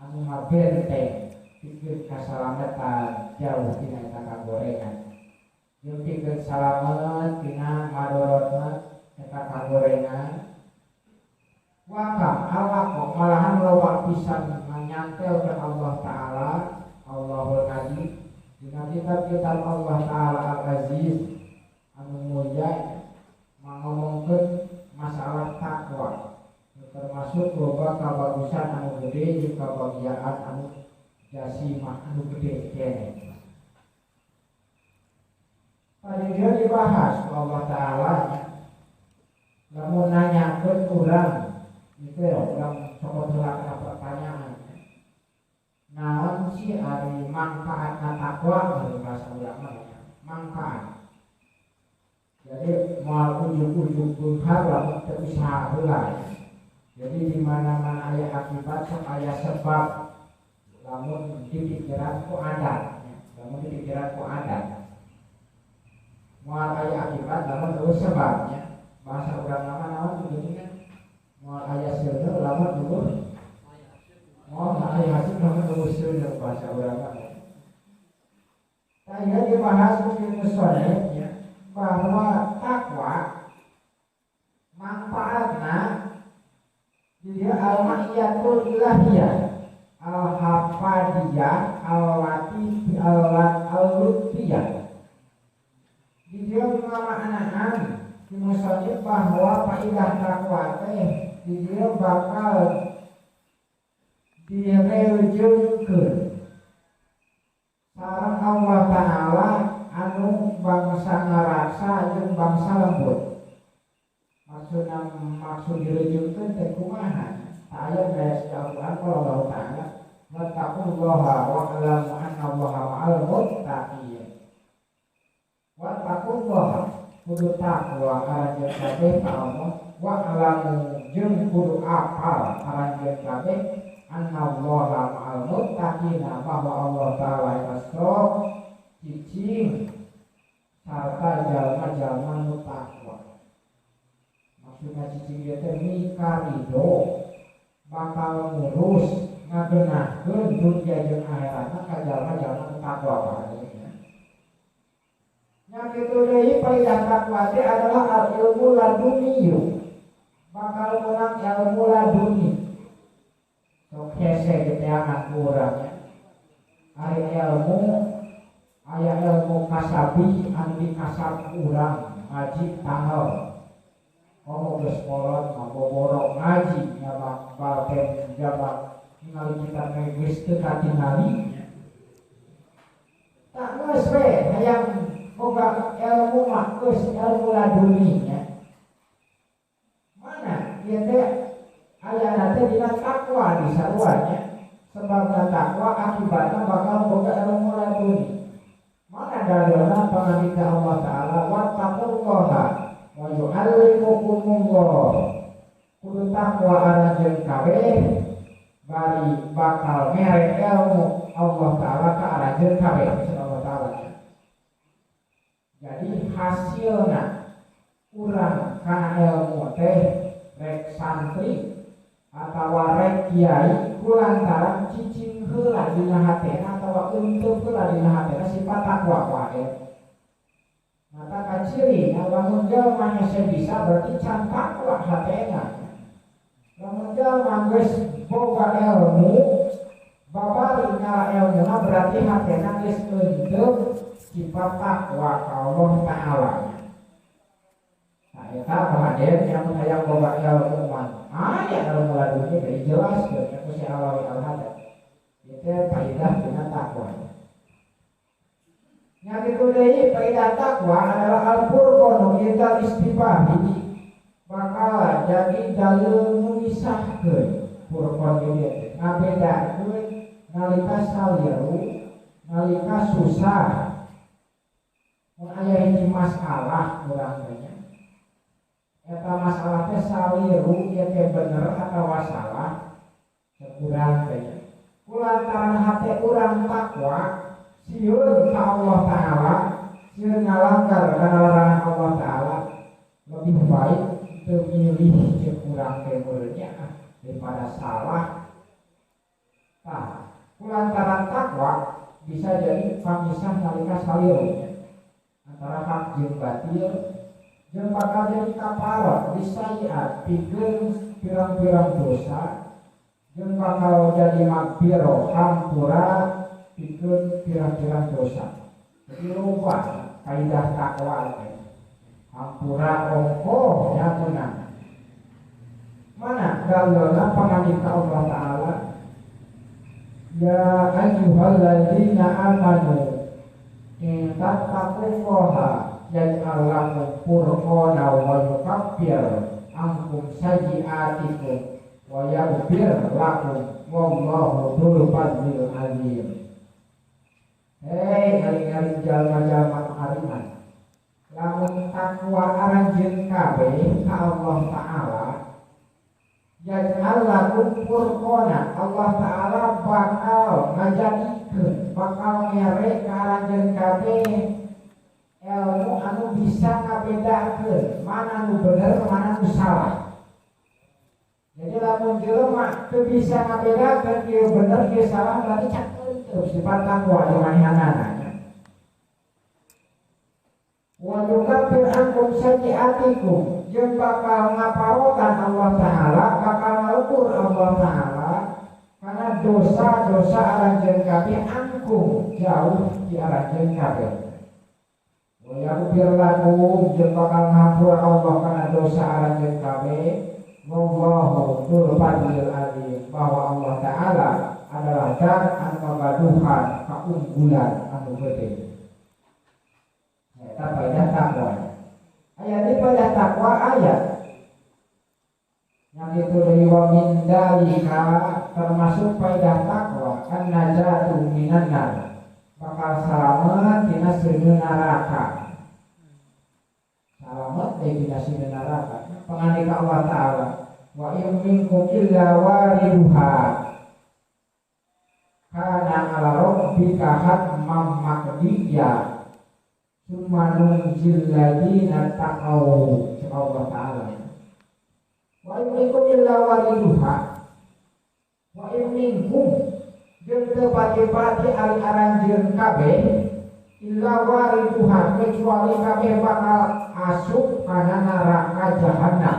anu ngabenteng pikeun kasalamatan jauh tina eta kagorengan jeung pikeun salamet tina madorotna eta kagorengan. Wakam Allah malahan loba pisan nyantel ke Allah Ta'ala Allahul Aziz dina kitab-kitab Allah Ta'ala Al-Aziz anu mulia ngomongkeun masalah takwa termasuk loba kabagusan anu gede jeung kabagiaan anu jasimah anu gede keneh. Tadi dia dibahas Allah Ta'ala lamun nanyakeun urang itu ya urang cokot heula kana pertanyaan naon sih ari manfaatna takwa dari bahasa urang mah manfaat. Jadi moal ujug-ujug beunghar lamun teu usaha heula. Jadi di mana-mana aya akibat sok aya sebab lamun dipikiran ku adat, lamun dipikiran ku adat. Moal aya akibat lamun eueuh sebabnya. Bahasa urang mah naon geuningan? Moal aya seuneu lamun eueuh moal aya hasil lamun eueuh seuneu bahasa urang mah. Tah ieu dibahas ku musannif nya bahwa takwa manfaatna dia al-ma'iyatul ilahiyah al-hafadiyah al-lati al-lutfiyah. Dia mengamaknaan dimaksudnya bahwa faidah takwa teh dia bakal direujeukeun sareng Allah Ta'ala anu bangsa ngaraksa jeung bangsa lembut. Maksudna maksud direujeukeun teh kumaha? Ayat dari Al-Qur'an kalau Allah Ta'ala wattaqullaha wa'lamu annallaha ma'al muttaqin. Wattaqullaha kudu takwa aranjeun kabeh ka Allah, wa'lamu jeung kudu apal aranjeun kabeh annallaha ma'al muttaqin bahwa Allah Ta'ala eta sok cicing sarta jalma-jalma nu takwa. Maksudna cicing ieu teh mikarido bakal ngurus ngagenahkeun dunya jeung akhiratna ka jalma-jalma nu takwa bae. Nya kitu deui faidah takwa teh adalah al ilmu laduniyu. Bakal menang ilmu laduni. Sok hese diteangan ku urang nya. Ari ilmu aya ilmu kasabi anu dikasab urang ngaji tanggal. Komo geus kolot mah boboro ngaji nyabak balpen jabak ningali kitab geus teu katingali. Tak geus we hayang boga ilmu mah geus ilmu laduni nya. Mana ieu teh ayana teh dina takwa disarua nya. Sebabna takwa akibatna bakal boga ilmu laduni. Mana dalilna pangandika Allah Ta'ala wattaqullaha wa yu'allimukumullah. Kudu takwa aranjeun kabeh bari bakal mere ilmu Allah Ta'ala ka aranjeun kabeh maksud Allah Ta'ala. Jadi hasilna urang kana ilmu teh rek santri atawa rek kiai kulantaran cicing heula dina hatena atawa eunteuk heula dina hatena sifat takwa wae. Mata kaciri lamun jalma hese bisa berarti can takwa hatena. Lamun jalma geus boga ilmu babari ngala ilmuna berarti hatena geus eunteuk sifat takwa ka Allah Ta'ala. Nah eta pahaden yang hayang boga ilmu mah aya ilmu laduni dari jelaskeun ku si Alawi Al-Haddad. Ieu teh faidah dina takwa. Nya kitu deui faidah takwa adalah al-furqanu intal istifahi bakal jadi dalil memisahkeun furqan ieu teh ngabedakeun nalika saliru nalika susah. Mun aya hiji masalah urang teh nya eta masalah teh saliru ieu teh bener atawa salah urang teh nya. Kulantaran hate urang takwa sieun ka Allah Ta'ala, sieun ngalanggar kana larangan Allah Ta'ala, lebih baik teu milih jeung urang teh meureun daripada salah. Tah, kulantaran takwa bisa jadi pamisah nalika saliru antara hak jeung batil jeung bakal jadi kaparot disayiat pikeun pirang-pirang dosa jeung bakal jadi magfirah hampura pikeun pirang-pirang dosa. Jadi lupa kaidah takwa teh. Hampura ongkoh nya meunang. Mana dalilna pangandika Allah Ta'ala ya ayyuhalladzina amanu in tattaqullaha yaj'al lakum furqana wa yukaffir ankum sayyi'atikum wa yaghfir lakum wallahu dzul fadlil azim. Hei aling-aling jalma-jalma nu ariman, lamun takwa aranjeun kabeh ka Allah Ta'ala yaj'al lakum furqana Allah Ta'ala bakal ngajadikeun bakal mere ka aranjeun kabeh ilmu anu bisa ngabedakeun mana nu bener mana nu salah. Jadi lamun jelema teu bisa ngabedakeun ieu bener ieu salah berarti cakeunteup sifat takwa di manehanana. Wa yukaffir ankum sayyi'atikum jeung bakal ngaparotan Allah Ta'ala bakal ngalebur Allah Ta'ala karena dosa-dosa aranjeun kabeh angkung jauh di aranjeun kabeh. Wa yaghfir lakum jeung bakal ngampura Allah karena dosa aranjeun kabeh. Wallahu dzul fadlil azim bahwa Allah Ta'ala adalah zat anu ngagaduhan kaunggulan anu gede. Eta faedah takwa. Ayat ini faedah takwa ayat yang itu dari wa min dalika termasuk faedah takwa an najatu minan nar bakal salamet tina seuneu neraka. Salamet deui tina seuneu neraka. Pangandika Allah Ta'ala wa in minkum illa wariduha kana ala rabbika hatman maqdiya summa nunjil ladina taqaw. Allah Ta'ala wa in minkum illa wariduha wa in minkum jeung teu pati-pati ari aranjeun kabeh illa wariduha kecuali kabeh bakal asup kana neraka jahanam.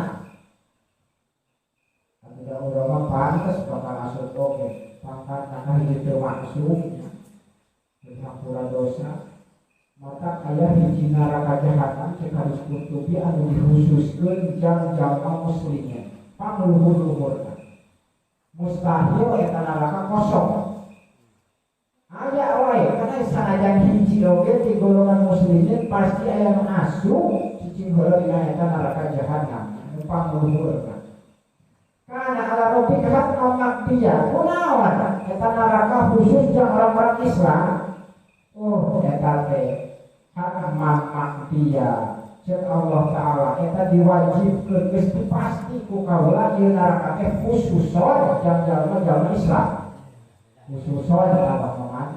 Ada ulama pantes bakal asup oge pangkat kana hiji teu maksum dihampura dosa maka aya hiji neraka jahanam cek hadis Qurtubi anu dikhususkeun jang jalma muslimin pangluhur-luhurna mustahil eta neraka kosong aya wae karena sanajan hiji oge ti golongan muslimin pasti aya nu asup cicing heula dina eta neraka jahanam anu pangluhurna. Kana ala rabbika hatman maqdiya kunaon eta neraka khusus jang orang-orang Islam. Oh eta teh hatman maqdiya cek Allah Ta'ala eta diwajibkeun geus pasti ku kaula ieu neraka teh khususon jang jalma-jalma Islam. Khususon eta mah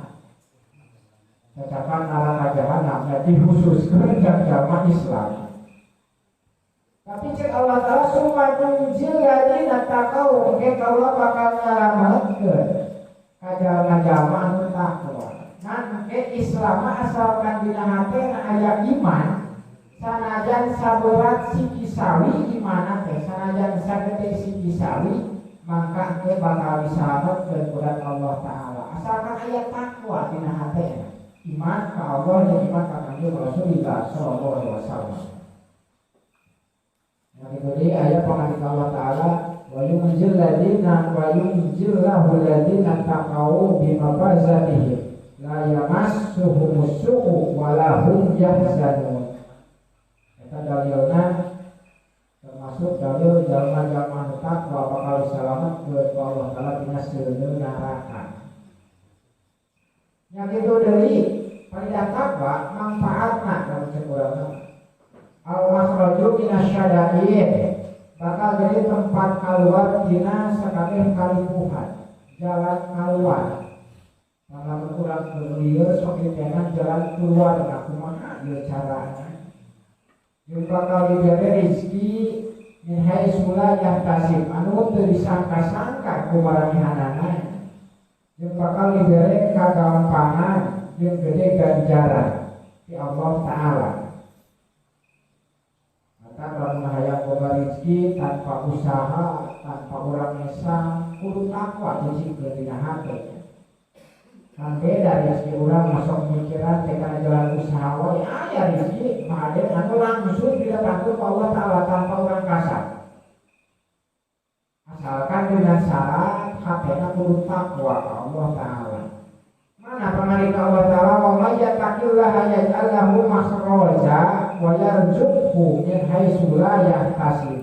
cacapan neraka jahanam dikhususkeun jang jalma Islam. Tapi cek Allah Ta'ala summa nunjil ladina taqaw engke kaula bakal nyalametkeun ka jalma-jalma anu takwa. Ngan engke Islam asalkan dina hatena aya iman sanajan saberat siki sawi imanna teh sanajan sagede siki sawi maka engke bakal disalametkeun ku Allah Ta'ala asalkan aya takwa dina hatena iman ka Allah jeung iman ka Kanjeng Rasulullah sallallahu alaihi wasallam. Yang kedua ayat pangandika Allah Ta'ala wa yunjil ladina wa yunjillahu ladina taqaw bimafazatihim la yamassuhumus su'u wa lahum yahzanun. Eta dalilna termasuk dalil jalma-jalma nu takwa bakal disalametkeun ku Allah Ta'ala dina seuneu neraka. Yang itu deui faedah takwa manfaatna lamun cek urang al-makhraju minasyada'id bakal jadi tempat keluar dina sakabeh kalipuhan jalan keluar. Lamun urang lieur sok ditenan jalan keluar nah kumaha ieu carana jeung bakal dibere rezeki min haitsu la yahtasib anu teu disangka-sangka ku maranehanana jeung bakal dibere kagampangan jeung gede ganjaran ti Allah Ta'ala. Maka lamun hayang boga rezeki tanpa usaha, tanpa urang ngesang, kudu takwa cicingkeun dina hate. Kan beda rezeki urang masuk mikiran teh kana jalan usaha wae aya rezeki mahaden anu langsung didatangkeun ku Allah Ta'ala tanpa urang kasar. Asalkan dengan syarat hatena kudu takwa ka Allah Ta'ala. Mana pangandika Allah Ta'ala wa may yattaqillaha yaj'al lahu makhraja wa yarzuqhu min haitsu la yahtasib.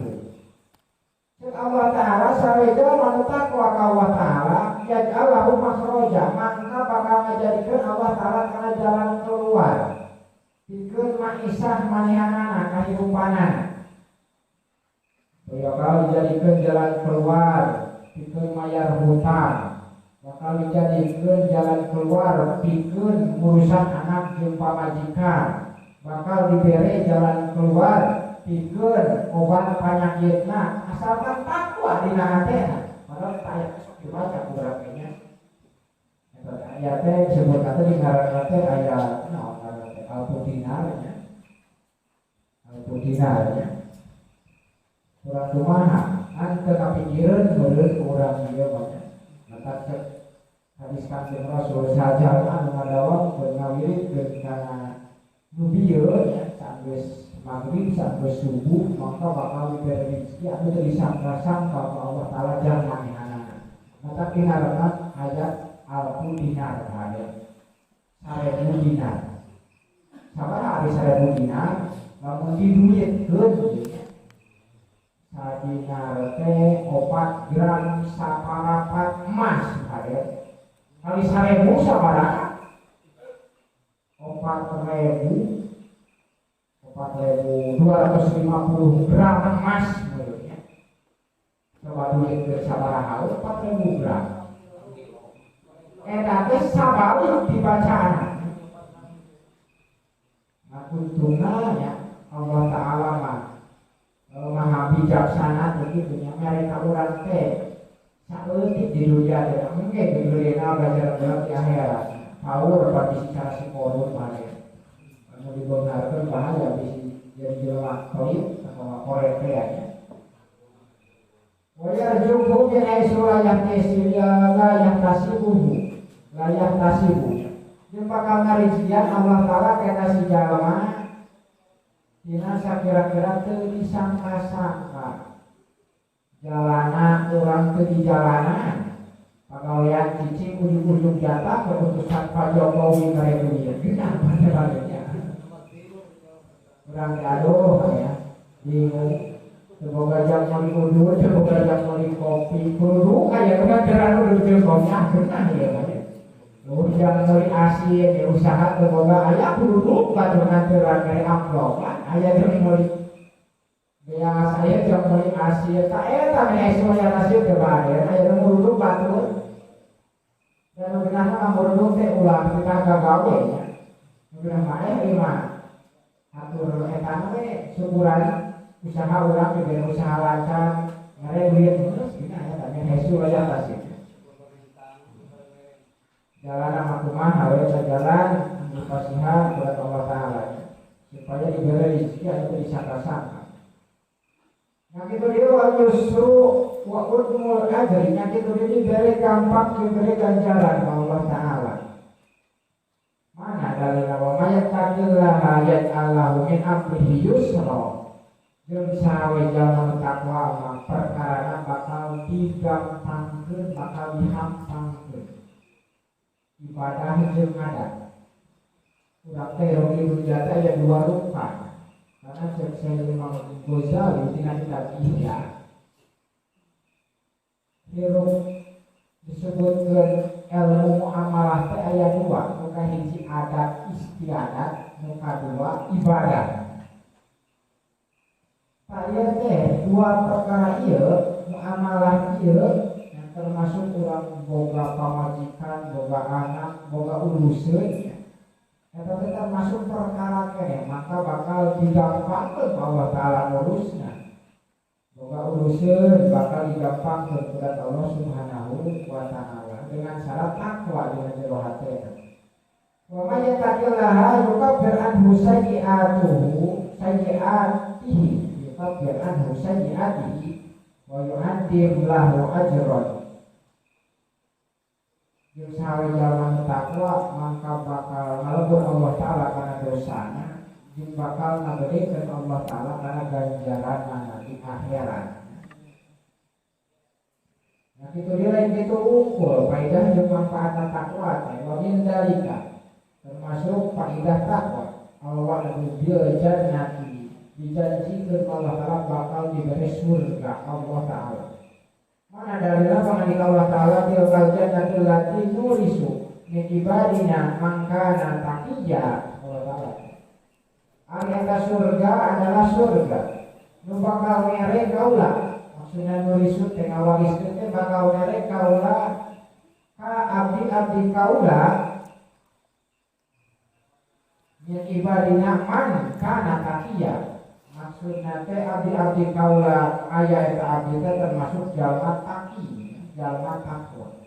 Cek Allah Ta'ala saweja anu takwa ka Allah Ta'ala yaj'al lahu makhraja maka bakal ngajadikeun Allah Ta'ala kana jalan keluar. Pikeun maisah manehanana kahirupanana. Bakal dijadikeun jalan keluar pikeun mayar hutang, bakal dijadikeun jalan keluar pikeun urusan anak jeung pamajikan, bakal dibere jalan keluar pikeun obat panyakitna asalkan takwa dina hatena. Padahal ayat sok dibaca beberapa nya. Eta ayat teh disebutna teh di ngaranna teh ayat naon ngaranna teh Al-Dinar nya. Al-Dinar nya. Urang kumaha kan teu kapikireun meureun urang ieu mah nya. Maka cek hadis Kanjeng Rasul sajalma anu ngadawam keur ngawirid kana nu bieu nya sanggeus maghrib sanggeus subuh maka bakal diberi rezeki anu teu disangka-sangka ku Allah Taala jang manehanana. Maka dinareuna ayat Al-Dinar tadi 1000 dinar. Sabaraha ari 1000 dinar lamun diduitkeun ieu nya sadinar teh 4 gram saparapat emas hadir. Kali 1000 sabaraha? 4.250 gram emas menurutnya. Coba duit ke sabaraha 4.000 gram. Eta teh sabalik dibacaan. Nah untungna nya Allah Ta'ala mah maha bijaksana begitu nya mereka urang teh saeutik di dunia teh engke gegeurena ganjaran urang di akhirat. Power bagi secara psikolog bahaya. Anu dibeungarkeun bahaya bisi jadi jelema pelit atawa korek teh nya. Wa yarzuqhu min haitsu la yahtasib la yahtasibuhu la yahtasibu. Jeung bakal ngarijian Allah Ta'ala kana si jalma dina sakira-kira teu disangka-sangka. Jalana urang teu di jalanan. Pagawean cicing ujug-ujug jatah keputusan Pak Jokowi mere duit. Geunah bae-bae. Urang gaduh ya. Bingung. Teu boga jam meuli udud, teu boga jam meuli kopi, kudu aya kebenaran udud jeung kopi geunah ieu mah. Lu jam meuli asin ya usaha teu boga aya kudu batur nganteran mere amplop aya jam meuli biasa aya jam meuli asin ta eta meh esuk ya asin teu bae aya nu nguruduk batur. Dan nu geunah mah nguruduk teh ulah kita gagawe nya. Nu geunah mah ieu mah atur eta we syukuran usaha urang diberi usaha lancar mere duit terus geunah eta meh esuk aya asin. Jalan sama kumaha we jalan anu pasihan kepada Allah Ta'ala supaya diberi rezeki anu teu disangka-sangka. Nah kitu dia wa yusru wa udmul ajri, nya kitu dia diberi gampang diberi ganjaran Allah Ta'ala. Mana dalilna wa may yattaqillaha yaj'al min amrihi yusra. Jeung saha jalma takwa mah perkarana bakal digampangkeun, bakal dihampangkeun. Ibadah jeung adat. Urang teh rogi dunia teh aya dua rupa. Karena cek saya Imam Ghazali dina kitab Ihya. Hirup disebutkeun ilmu muamalah teh aya dua, nu kahiji adat istiadat, nu kadua ibadah. Tah ieu teh dua perkara ieu, muamalah ieu termasuk orang boga pamajikan, boga anak, boga urusan, eta teh termasuk perkara keneh, maka bakal digampangkeun Allah Ta'ala ngurusna. Boga urusan bakal digampangkeun kepada Allah Subhanahu wa Ta'ala dengan syarat takwa dina jero hatena. Wa may yattaqillaha yukaffir anhu sayyi'atuhu sayyi'atihi yukaffir anhu sayyi'atihi wa yu'addim lahu ajran. Jeung saha jalma takwa maka bakal ngalebur Allah Ta'ala kana dosana jeung bakal ngagedekeun Allah Ta'ala kana ganjaranna di akhirat. Nah kitu dia lain kitu unggul faedah jeung manfaatna takwa teh wa min dalika termasuk faedah takwa Allah bil jannati dijanjikeun Allah Ta'ala bakal diberi surga Allah Ta'ala. Mana dalilna pangandika Allah Ta'ala tilkal jannatul lati nurisu min ibadina man kana taqiyya. Allah Ta'ala Ari eta surga adalah surga nu bakal mere kaula. Maksudna nurisu teh ngawariskeun teh bakal mere kaula ka abdi-abdi kaula min ibadina man kana taqiya. Maksudna teh abdi-abdi kaula aya eta abdi teh termasuk jalma taqi, jalma takwa.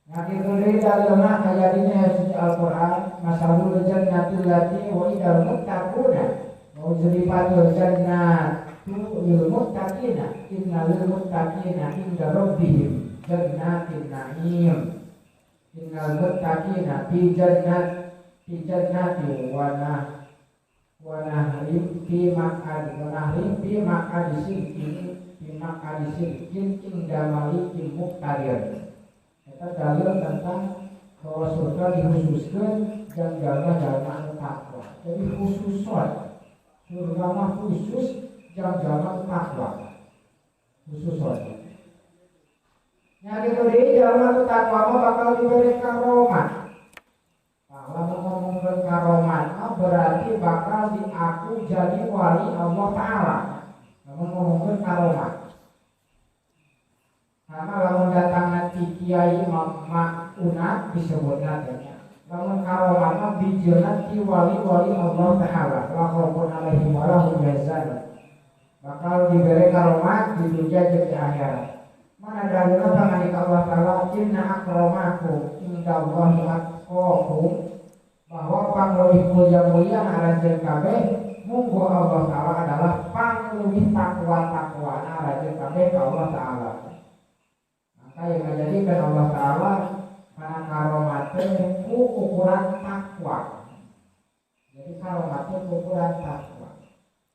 Nah kitu deui dalilna aya dina suci Al-Qur'an masalul jannatil lati wa'idal muttaquna wa uzlifatil jannatu lil muttaqina innal lil muttaqina inda rabbihim jannatin na'im innal muttaqina fi jannati wa nahrim fi maq'adi sidqin inda malikin muqtadir. Eta dalil tentang bahwa surga dikhususkan dan jalma-jalma anu takwa. Jadi khususon surga mah khusus jalma takwa. Khususon. Nya kitu deui jalma anu takwa mah bakal diberi karomat. Nah, lamun ngomongkeun karomat mah berarti bakal diaku jadi wali Allah Ta'ala. Lamun ngomongkeun karomat. Karena lamun datang nanti kiai unat disebutna teh. Lamun karomat mah bijilna ti wali-wali Allah Ta'ala. La khaufun alaihim wa lahum yahzanun. Bakal diberi karomat di dunia jeung di akhirat. Mana dalilna pangandika Allah Ta'ala inna akramakum indallahi atqakum, bahwa pangleuwih mulia-mulia aranjeun kabeh munggo Allah Ta'ala adalah pangleuwih takwa-takwana aranjeun kabeh ka Allah Ta'ala. Maka yang menjadikan Allah Ta'ala karena karomat ku ukuran takwa. Jadi karomat ku ukuran takwa.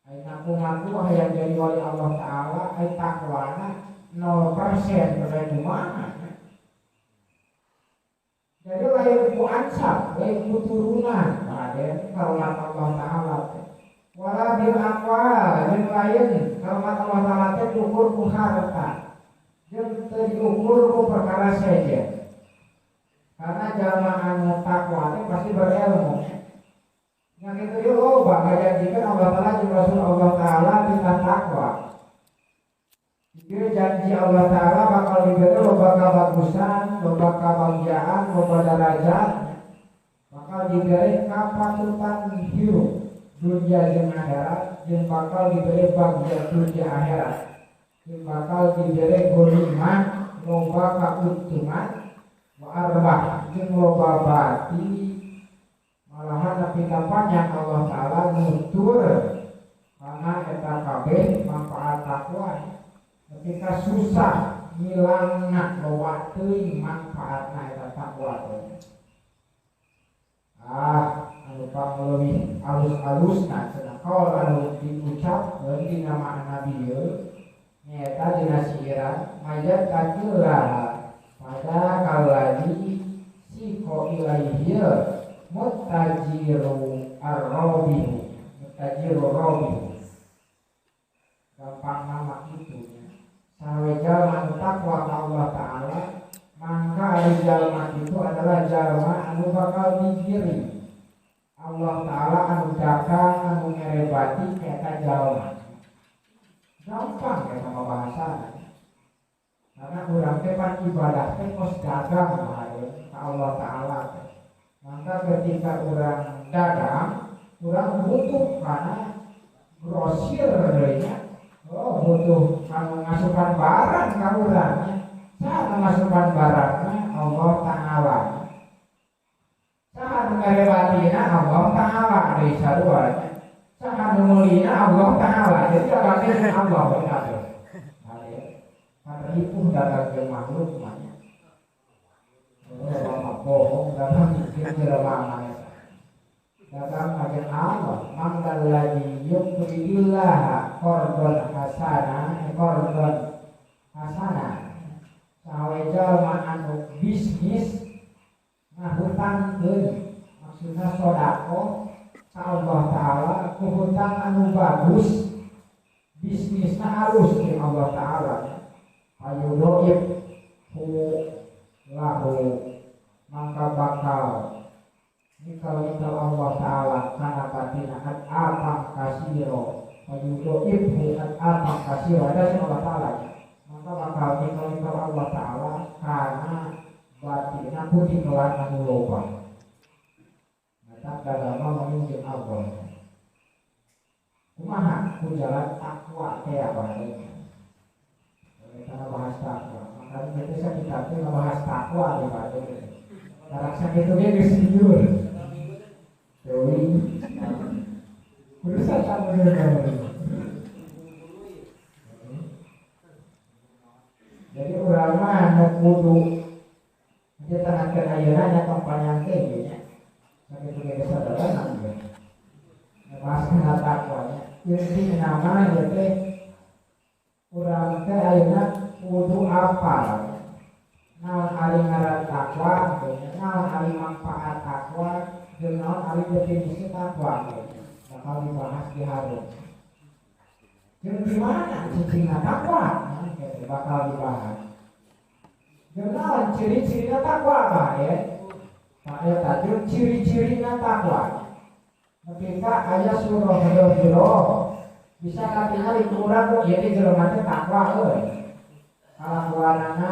Ai ngaku-ngaku hayang jadi wali Allah Ta'ala, ai takwana 0% berarti mana? Jadi lain ku ansab, lain ku turunan, Raden karomat Allah Ta'ala. Wala bil aqwal, jeung lain karomat Allah Ta'ala teh diukur ku harta, jeung teu diukur ku perkara sejen. Karena jalma anu takwa teh pasti berilmu. Yang itu ieu loba ngajanjikeun Allah Ta'ala jeung Rasul Allah Ta'ala tentang takwa. Ieu janji Allah Ta'ala bakal diberi loba kabagusan, loba kabahagiaan, loba darajat, bakal diberi kapatutan hirup dunia jeung akhirat, jeung bakal diberi bahagia dunia akhirat, jeung bakal diberi ghanimah, loba kauntungan, wa arbah jeung loba bati. Malahan nepi ka panjang Allah Ta'ala nutur karena eta kabeh manfaat takwa. Ketika susah ngilangna loba teuing manfaatna eta takwa teh. Ah, anu pangleuwih alus-alusna cenah kaul anu diucapkeun dina makna bieu nyaeta dina siiran mayat takillah pada kaladi siko ilaihil mutajiru arrobihu, mutajiru robihu. Gampang nama itu sawe jalma anu takwa ka Allah Ta'ala, maka ari jalma itu adalah jalma anu bakal digiring Allah Ta'ala anu dagang anu ngerebati eta jalma. Gampang ya sama bahasa. Karena urang teh pan ibadah teh kos dagang ka Allah Ta'ala. Maka ketika orang dagang, orang butuh karena grosir nya. Oh, butuh anu ngasupan barang ka urang nya. Saha ngasupan barangna Allah Ta'ala. Saha nu ngarewatina Allah Ta'ala deui sarua nya. Saha nu meulina Allah Ta'ala. Jadi dagangna Allah we kabeh. Kan ripuh dagang jeung makhluk mah nya. Oh, bohong dagang jeung jelema eta. Dagang aja Allah, mangdal lagi yuqridillah qardon hasana, qardon hasana. Sawe jalma anu bisnis ngahutangkeun, maksudna sedekah ka Allah Ta'ala ku hutang anu bagus, bisnisna halus jeung Allah Ta'ala. Ayudoib hu lahu mangka bakal Nikal-nikal Allah Ta'ala kana batina ad apang kasiro fayudo ibhu ad apang kasiro ada sing Allah Ta'ala maka bakal nikal-nikal Allah Ta'ala karena batina putih kelan anu loba. Mata agama menunjuk Allah. Kumaha ku jalan takwa teh apa kita ngebahas takwa. Makanya kita kita teh ngebahas takwa di batu. Karena sakitu ge geus jujur. Deui. Urusan takwa. Jadi urang mah nu kudu ditenangkeun ayeuna nya tong panjang teh nya. Sakitu ge geus sadadana ge. Ngebahas kana takwanya. Inti nama ieu teh urang teh ayeuna kudu apal. Naon ari ngaran takwa, naon ari manfaat takwa, jeung naon ari definisi takwa. Bakal dibahas di hareup. Jeung di mana cicingna takwa? Bakal dibahas. Jeung naon ciri-cirina takwa bah ya? Pak eta jeung ciri-cirina takwa. Ketika aya surah hero bisa katingali ku urang ieu teh jelema teh takwa euy. Kalakuanana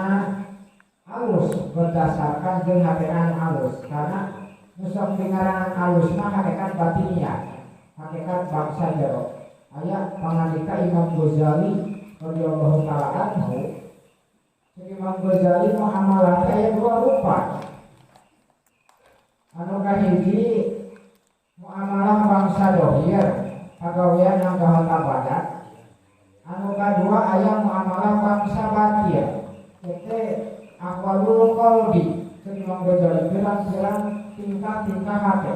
halus berdasarkan jeung hatena halus karena nu sok dingaranan halus mah hakikat batiniah, hakikat bangsa jero. Aya pangandika Imam Ghazali radhiyallahu taala anhu. Imam Ghazali muamalah teh aya dua rupa. Anu kahiji muamalah bangsa dohir, pagawean anggota badan. Anu kadua aya muamalah bangsa batin. Teh ahwalul qalbi, Imam Ghazali pirang-pirang tingkah-tingkah hati.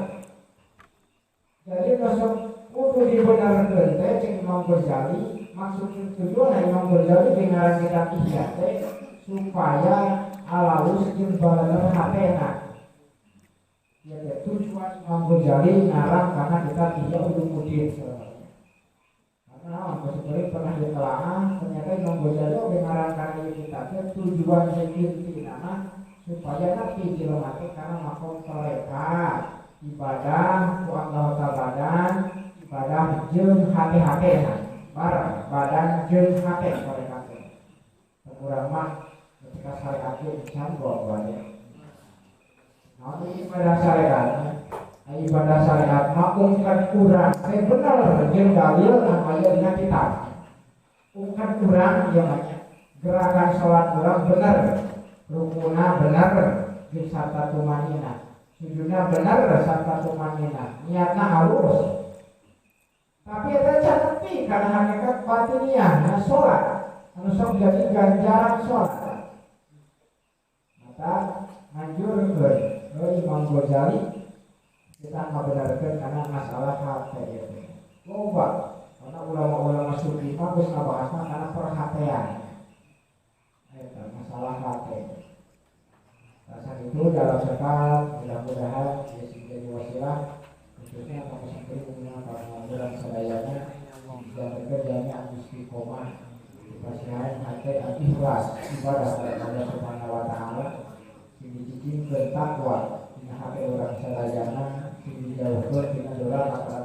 Jadi nusuk kudu dibenarkeun teh cek Imam Ghazali, maksud tujuan Imam Ghazali dingaran kitab Ihya teh supaya alalus jeung balener hatena. Ya, tujuan Imam Ghazali ngarang karena kitab Ihya Ulumuddin sebenarnya. Karena seperti pernah ditelaah, ternyata Imam Ghazali oge ngarang kana ieu kitab teh tujuan sing intina mah supaya nepi jelema teh kana makom tarekat, ibadah ku anggota badan, ibadah jeung hate-hatena, bareng badan jeung hate tarekat teh. Urang mah ketika syariat ge can bae. Naon ibadah syariat? Ibadah syariat mah ungkat urang teh bener jeung dalil anu aya dina kitab. Ungkat urang ieu mah gerakan salat urang bener, rukuna bener jeung sarta tumanina, sujudna bener sarta tumanina, niatna halus. Tapi eta can nepi kana hakikat batiniah na salat anu sok jadi ganjaran salat. Maka nganjurkeun Imam Ghazali kita ngabenarkeun karena masalah hate ieu teh. Loba karena ulama-ulama sufi mah geus ngabahasna kana perhatean. Eta masalah hate. Rasa itu dalam sekal mudah-mudahan ya jadi wasilah khususnya kamu sendiri punya pengalaman sadayana dan bekerjanya istiqomah dipasihan hati ikhlas ibadah kepada Allah Subhanahu wa taala sing dicicingkeun takwa dina hate urang sadayana sing dijauhkeun tina doraka.